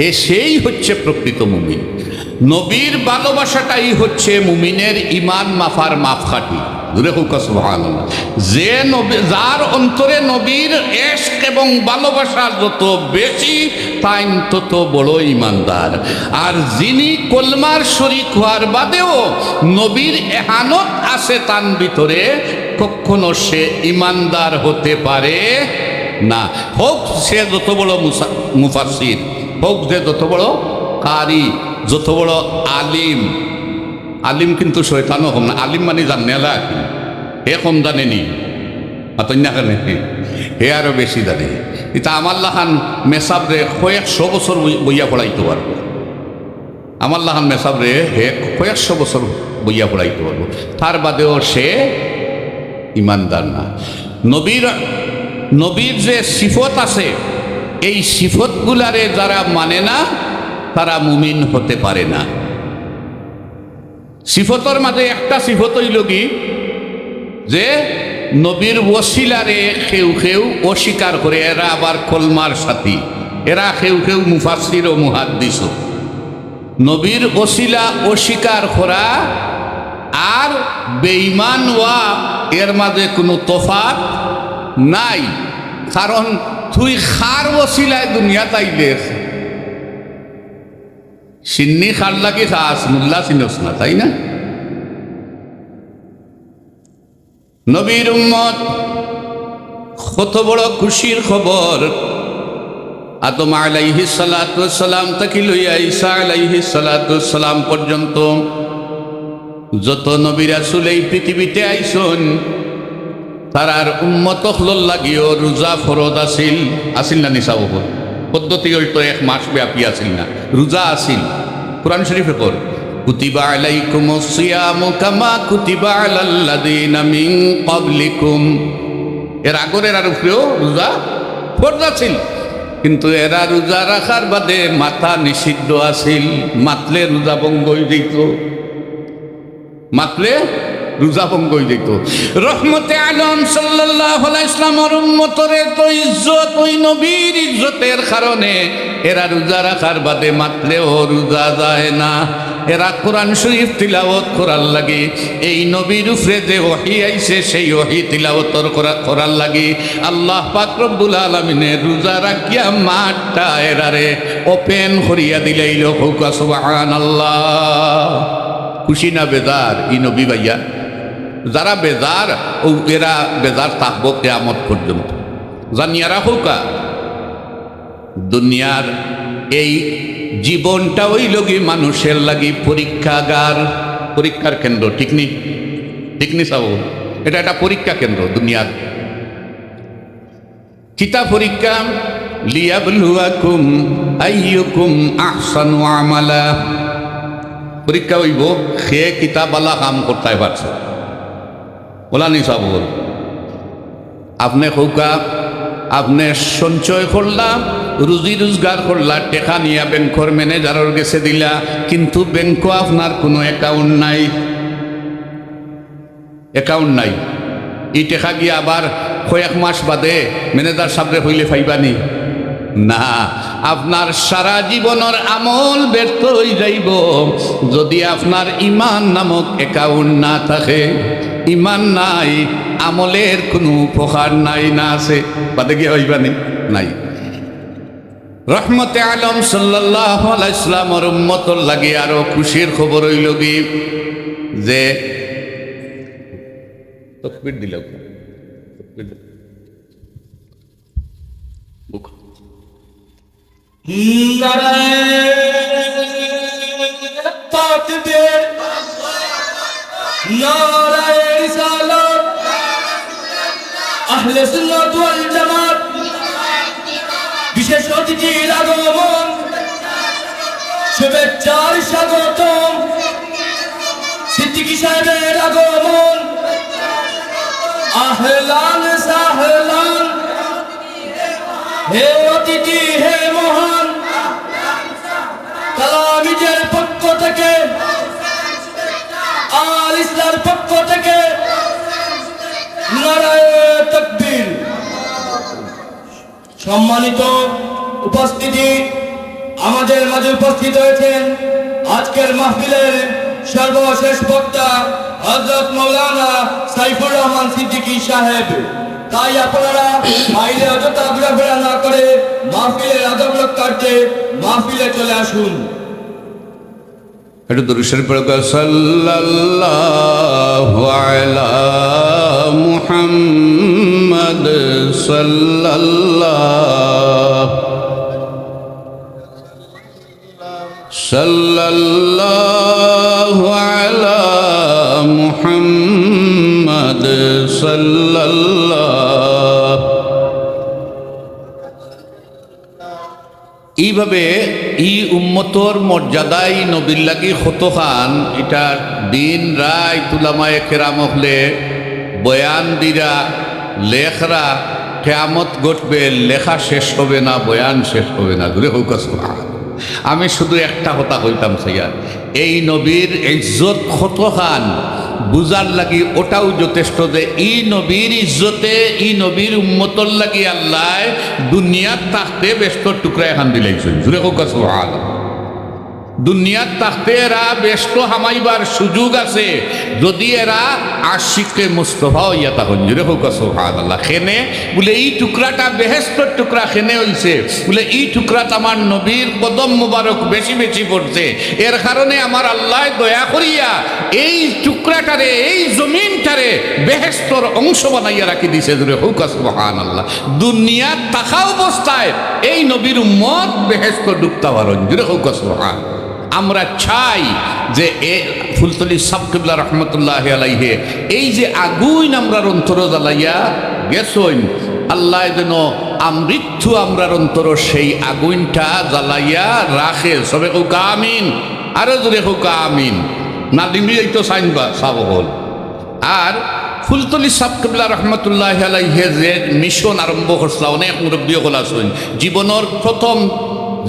এ সেই হচ্ছে প্রকৃত মুমিন। নবীর ভালোবাসাটাই হচ্ছে মুমিনের ইমান মাপার মাপকাঠি। জোরে কউক্কা সুবহানাল্লাহ। যে নবী, যার অন্তরে নবীর এশক এবং ভালোবাসা যত বেশি, তাইন তত বড় ইমানদার। আর যিনি কলমার শরিক হওয়ার বাদেও নবীর এহানত আছে তান ভিতরে, কখনো সে ইমানদার হতে পারে না। হোক সে যত বড় মুসা-, মুফাসসির, হোক যে যত বড় কারি, যত বড় আলিম, আলিম কিন্তু শয়তানও কম না, আলিম মানে জানেলা আর কি। হে কম জানে নি, মাতইন না কেনে? হে আরো বেশি জানে। ইতা আমার লাখান মেসাবরে কয়েকশো বছর বই-, বইয়া পড়াইতো পারবো। আমার লাখান মেসাবরে হে কয়েকশো বছর বইয়া পড়াইতো পারবো, তার বাদেও সে ইমানদার না। নবীর, নবীর যে সিফত আছে, এই সিফতগুলারে যারা মানে না, তারা মুমিন হতে পারে না। সিফতর মাঝে একটা সিফত অইলো গি যে নবীর ওসিলারে কেউ কেউ অস্বীকার করে, এরা আবার কলমার সাথী, এরা কেউ কেউ মুফাসসির ও মুহাদ্দিসও। নবীর ওসিলা অস্বীকার করা আর বেঈমান ওয়া, এর মাঝে কুনু তফাত নাই। কারণ তুই কার ওসিলায় দুনিয়াত আইলে? শিন্নি কার লাগি খাস, মুল্লা চিনস না, তাই না? নবীর উম্মত, কত বড় খুশির খবর। আদম আলাইহিস সালাতু ওয়াস সালাম থাকি লইয়া ঈসা আলাইহিস সালাতু ওয়াস সালাম পর্যন্ত যত নবী রাসূল এই পৃথিবীতে আইছইন, তারার উম্মত অকলর লাগিও রোজা ফরজ আছিল। আছিল না নি সাব অকল? পদ্ধতি অইতো এক মাস ব্যাপী আছিল না, রোজা আছিল। কোরআন শরীফে কর, "কুতিবা আলাইকুমুস সিয়ামু কামা কুতিবা আলাল্লাযীনা মিন ক্বাবলিকুম।" এর আগর এরার উপরেও রোজা ফরজ আছিল, কিন্তু এরা রোজা রাখার বাদে মাতা নিষিদ্ধ আছিল, মাতলে রোজা ভঙ্গ অই যাইতো। মাতলে রোজা ভঙ্গ অই যাইতো। রহমতে আলম সাল্লাল্লাহু আলাইহি ওয়াসাল্লামর উম্মতরে তো ইজ্জত, ওই নবীর ইজ্জতের কারণে এরা রোজা রাখার বাদে মাতলেও রোজা যায় না। এরা কোরআন শরীফ তিলাওয়াত করার লাগি, এই নবীর উপরে যে ওহী আইছে সেই ওহী তিলাওয়াতর করা-, করার লাগি আল্লাহ পাক রব্বুল আলামিনে রোজা রাখিয়া মাঠটা এরারে open করিয়া দিলাইলো। কউক্কা সুবহানাল্লাহ। খুশি না বেজার ই নবী পাইয়া? যারা বেজার, অউ এরা বেজার থাকবো কিয়ামত পর্যন্ত। জানিয়া রাখউক্কা, দুনিয়ার এই জীবনটা অইলো গি মানুষের লাগি পরীক্ষাগার, পরীক্ষার কেন্দ্র, ঠিক নি? ঠিক নি সাব? এটা একটা পরীক্ষা কেন্দ্র দুনিয়ার। কিতা পরীক্ষা? "লিয়াবলুয়াকুম আইয়ুকুম আহসানু আমালা।" পরীক্ষা অইবো, কে কিতা বালা কাম করতায় পারছে। অলা নি সাব অকল? আপনে কউক্কা, আপনে সঞ্চয় করলা, রুজি রোজগার করলা, টেকা নিয়া ব্যাংকর ম্যানেজারর গেছে দিলা, কিন্তু ব্যাংকো আপনার কুনু account নাই। Account নাই। ই টেকা গিয়া আবার কয়েক মাস বাদে ম্যানেজার সাবরে কইলে পাইবা নি? না। আপনার সারা জীবনর আমল ব্যর্থ অই যাইবো, যদি আপনার ইমান নামক account না থাকে। ইমান নাই, আমলের কুনু উপকার নাই, না আছে, বাদে গিয়া পাইবা নি? নাই। রহমতে আলম সাল্লাল্লাহু আলাইহি ওয়াসাল্লামর উম্মতর লাগি আরো খুশির খবর অইলো গি যে তকবীর দিলাও, তকবীর দিলাও। বুক। নারায়ে তাকবীর, নারায়ে রিসালাত, আহলে সুন্নাত ওয়াল জামাত, বিশেষ অতিথির আগমন, শুভেচ্ছার স্বাগতম, সিদ্দিকী সাহেবের আগমন, আহলান সাহলান। হে অতিথি, হে মহান, কালামিজের পক্ষ থেকে, আল ইসলার পক্ষ থেকে নারায়ে তাকবীর। সম্মানিত উপস্থিতি, আমাদের মাঝে উপস্থিত হয়েছেন আজকের মাহফিলের সর্বশেষ বক্তা হযরত মাওলানা সাইফুর রহমান সিদ্দিকী সাহেব। তাই আপনারা বাইরে অযথা ঘোরাফেরা না করে মাহফিলের আদব রক্ষার্থে মাহফিলে চলে আসুন। একটু দুরূদ শরীফ পড়ো। সাল্লাল্লাহু আলা মুহাম্মদ সাল্লাল্লাহু সাল্লাল্লাহু আলা মুহাম্মদ সাল্লাল্লাহু। এইভাবে ই উম্মতর মর্যাদায় নবীর লাগি কতখান, ইটা দিন রাইত উলামায়ে কেরাম অকলে বয়ান দিরা, লেখরা, কিয়ামত ঘটবে, লেখা শেষ হবে না, বয়ান শেষ হবে না। জোরে কউক্কা সুবহান। আমি শুধু একটা কথা কইতাম চাইয়ার, এই নবীর ইজ্জত কতখান বুঝার লাগি ওটাও যথেষ্ট যে ই নবীর ইজ্জতে, ই নবীর উম্মতর লাগি আল্লায় দুনিয়াত থাকতে বেহেস্তর টুকরা এখান দিলাইছইন। জোরে কউক্কা সুবহান। দুনিয়াত থাকতে এরা বেহেস্ত হামাইবার সুযোগ আছে, যদি এরা আশিকে মুস্তফা অইয়া থাকইন। জোরে কউক্কা সুবহানাল্লাহ। কেনে বুলে ই টুকরাটা বেহেস্তর টুকরা কেনে অইছে? বুলে ই টুকরাত আমার নবীর কদম মুবারক বেশি বেশি পড়ছে, এর কারণে আমার আল্লায় দয়া করিয়া এই টুকরাটারে, এই জমিনটারে বেহেস্তর অংশ বানাইয়া রাখি দিছে। জোরে কউক্কা সুবহানাল্লাহ। দুনিয়াত থাকা অবস্থায় এই নবীর উম্মত বেহেস্তো ঢুকতা পারইন। জোরে কউক্কা সুবহান। আমরা চাই যে এ ফুলতলি সাব কিবলা রহমতুল্লাহ আলাইহে এই যে আগুইন আমরার অন্তরো জ্বালাইয়া গেছইন, আল্লায় যেন আমৃত্যু আমরার অন্তরো সেই আগুইনটা জ্বালাইয়া রাখে। সবে কউক্কা আমিন, আরো জোরে কউক্কা আমিন। না দিমরি এই তো সাইন বা সাব অকল। আর ফুলতলি সাব কিবলা রহমতুল্লাহ আলাইহে যে মিশন আরম্ভ করছলা, অনেক মুরব্বী অকল আছইন, জীবনর প্রথম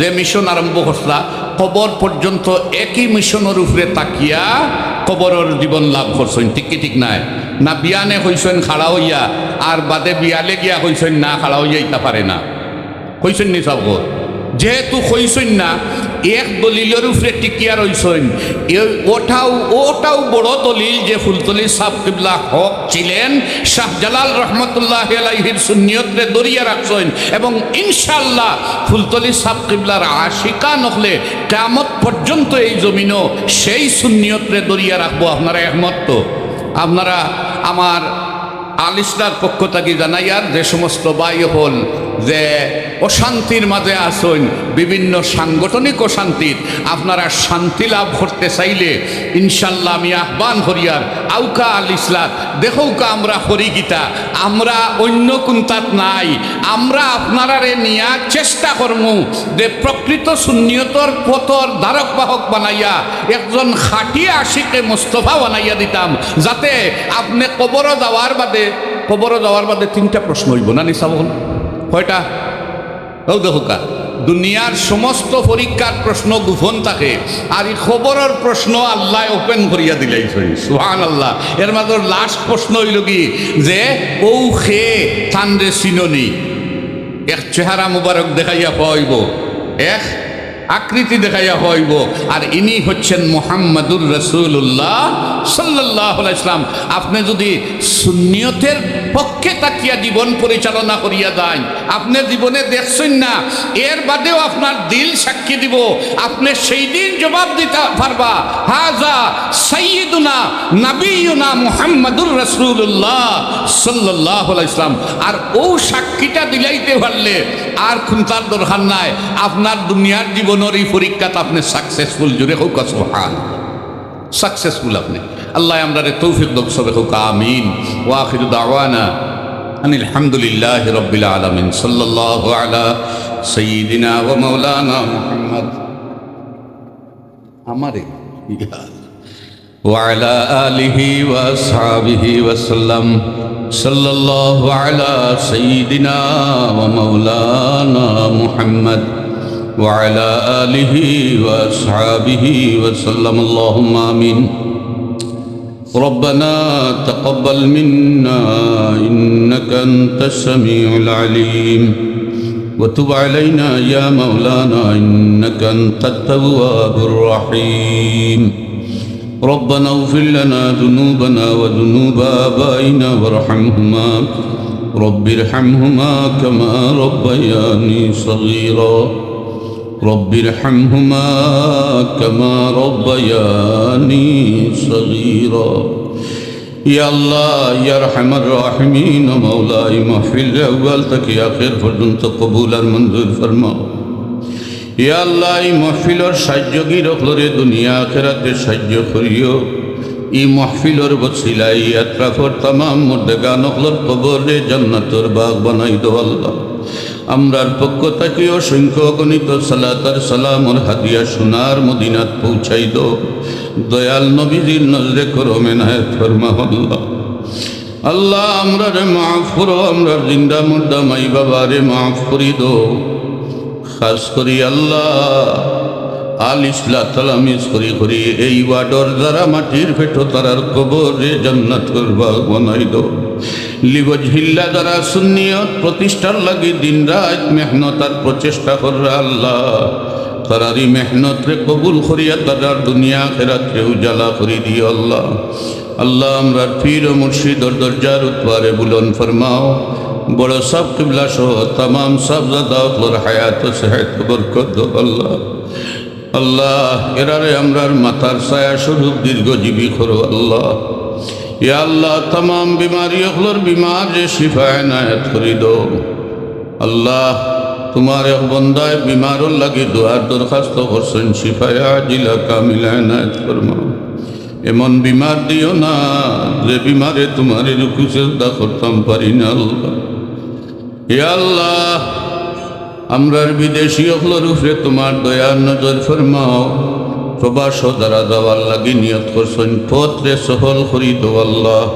যে মিশন আরম্ভ করছলা, কবর পর্যন্ত একই মিশনর উপরে তাকিয়া কবরর জীবন লাভ করছইন। ঠিক কি ঠিক নায়? না বিয়ানে কইছইন খাড়া অইয়া, আর বাদে বিয়ালে গিয়া কইছইন না, খাড়া অইয়া ইতা পারে না। কইছইন নি সাব অকল? যেহেতু কইছইন না, এক দলিলর উপরে টিকিয়া রইছইন। এ-, ওটাও, ওটাও বড় দলিল যে ফুলতলি সাব কিবলা হক ছিলেন, শাহজালাল রহমতুল্লাহ আলাইহির সুন্নিয়তরে ধরিয়া রাখছইন, এবং ইনশাআল্লাহ ফুলতলি সাব কিবলার আশিকান অকলে কিয়ামত পর্যন্ত এই জমিনো সেই সুন্নিয়তরে ধরিয়া রাখবো। আপনারা একমত তো? আপনারা আমার আল ইসলার পক্ষ থাকি জানাইয়ার যে সমস্ত ভাই অকল যে অশান্তির মাঝে আছইন, বিভিন্ন সাংগঠনিক অশান্তিত, আপনারা শান্তি লাভ করতে চাইলে ইনশাআল্লাহ আমি আহ্বান করিয়ার, আউক্কা আল ইসলাত, দেখউক্কা আমরা করি কিতা, আমরা অন্য কুন্তাত নাই, আমরা আপনারারে নিয়া চেষ্টা করমু যে প্রকৃত সুন্নিয়তর পথর ধারক বাহক বানাইয়া একজন খাঁটি আশিকে মুস্তফা বানাইয়া দিতাম, যাতে আপনে কবরো যাওয়ার বাদে, কবরো যাওয়ার বাদে তিনটা প্রশ্ন অইবো না নি সাব অকল? কয়টা? অউ দেখউক্কা, দুনিয়ার সমস্ত পরীক্ষার প্রশ্ন গোপন থাকে, আর ই কবরর প্রশ্ন আল্লায় open করিয়া দিলাইছইন। সুবহানাল্লাহ। এর মাঝে last প্রশ্ন অইলো কি যে, অউ কে, তানরে চিনো নি? এক চেহারা মুবারক দেখাইয়া কওয়া অইবো, এক আকৃতি দেখাইয়া কওয়াইবো। আর ইনি হচ্ছেন মুহাম্মাদুর রাসূলুল্লাহ সাল্লাল্লাহু আলাইহি ওয়াসাল্লাম। আপনে যুদি সুন্নিয়তের পক্ষে থাকিয়া জীবন পরিচালনা করিয়া যাইন, আপনে জীবনে দেখছইন না, এর বাদেও আপনার দিল সাক্ষী দিবো, আপনে সেই দিন জবাব দিতা পারবা, "হাজা সাইয়্যিদুনা নাবিয়্যুনা মুহাম্মাদুর রাসূলুল্লাহ সাল্লাল্লাহু আলাইহি ওয়াসাল্লাম।" আর অউ সাক্ষীটা দিলাইতে পারলে আর কুন্তার দরকার নাই, আপনার দুনিয়ার জীবনর ই পরীক্ষাত আপনে successful। জোরে কউক্কা সুবহান। Successful আপনে। আল্লায় আমরারে তৌফিক দউক, সবে কউক্কা আমিন। ওয়া আখিরু দাওয়ানা আনিল হামদুলিল্লাহি রাব্বিল আলামিন। সাল্লাল্লাহু আলা সাইয়্যিদিনা ওয়া মাওলানা মুহাম্মদ। আমারে। وعلى آله وأصحابه وسلم. صلى الله على سيدنا ومولانا محمد وعلى آله وأصحابه وسلم. اللهم آمين. ربنا تقبل منا إنك أنت السميع العليم وتب علينا يا مولانا إنك أنت التواب الرحيم. ربنا اغفر لنا ذنوبنا وذنوب آبائنا وارحمهما. رب ارحمهما كما ربياني صغيرا. رب ارحمهما كما ربياني صغيرا. ইয়া আল্লাহ, ইয়া আরহামার রাহিমিন, মাওলা, ই মাহফিলরে আউয়াল থাকি আখের পর্যন্ত কবুল আর মঞ্জুর ফরমাও। ইয়া আল্লাহ, ই মাহফিলর সাহায্যকারী অকলরে দুনিয়া আখেরাতে সাহায্য করিও। ই মাহফিলর ওসিলায় ই আতরাফর তামাম মুর্দেগান অকলর কবররে জান্নাতর বাগ বানাই দেও আল্লাহ। আমরার পক্ষ থাকি অসংখ্য অগণিত সালাত আর সালামর হাদিয়া সোনার মদিনাত পৌঁছাই দেও। দয়াল নবীজির নজরে করম এনায়েত ফরমাও আল্লাহ। আল্লাহ, আমরারে মাফ করো, আমরার জিন্দা মুর্দা মাই বাবারে মাফ করি দেও। খাস করি আল্লাহ, আল ইসলাহ তালামিজ করি করি এই ওয়ার্ডর যারা মাটির পেটো তারার কবররে জান্নাতর বাগ বানাই দেও। লিওয়াজহিল্লাহ যারা সুন্নিয়ত প্রতিষ্ঠার লাগি দিন রাত মেহনত আর প্রচেষ্টা কররা আল্লাহ, তারার ই মেহনতরে কবুল করিয়া তারার দুনিয়া আখেরাতরে উজালা করি দিও আল্লাহ। আল্লাহ, আমরার পীর ও মুর্শিদর দরজার উতবারে বুলন্দ ফরমাও। বড় সাব কিবলা সহ তামাম সাবজাদা অকলর হায়াত ও সেহত বরকত দেও আল্লাহ। আল্লাহ, এরারে আমরার মাথার ছায়া স্বরূপ দীর্ঘজীবী করো আল্লাহ। ইয়া আল্লাহ, তামাম বিমারি অকলর বিমাররে শিফা এনায়েত করি দেও আল্লাহ। তুমার এক বন্দায় বিমারর লাগি দোয়ার দরখাস্ত করছইন, শিফায়ে আজিলা কামিলা এনায়েত ফরমাও। এমন বিমার দিও না, যে বিমারে তুমারে রুকু সেজদা করতাম পারি না আল্লাহ। ইয়া আল্লাহ, আমরার বিদেশি অকলর উপরে তুমার দয়ার নজর ফরমাও। প্রবাসো যারা যাওয়ার লাগি নিয়ত করছইন, পথরে সহল করি দেও আল্লাহ।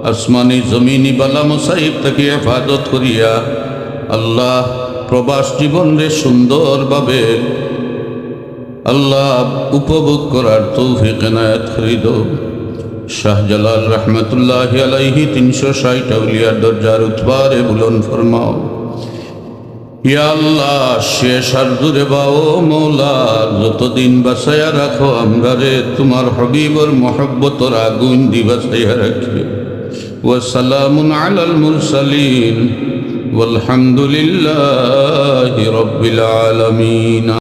আসমানি জমিনি বালা মুসাইব থাকি হেফাজত করিয়া আল্লাহ, প্রবাস জীবনরে সুন্দরভাবে আল্লাহ, উপভোগ করার তৌফিক এনায়েত করি দেও। শাহজালাল রহমতুল্লাহি আলাইহি তিনশো ষাইট আউলিয়ার দরজার উতবারে বুলন্দ ফরমাও। ইয়া আল্লাহ, শেষ আরজুরে বাও মৌলা, যতদিন বাঁচাইয়া রাখো আমরারে তুমার হাবিবর মহব্বতর আগুন দি বাঁচাইয়া রাখিও। ওয়া সালামুন আলাল মুরসালিন ওয়ালহামদুলিল্লাহি রাব্বিল আলামিন।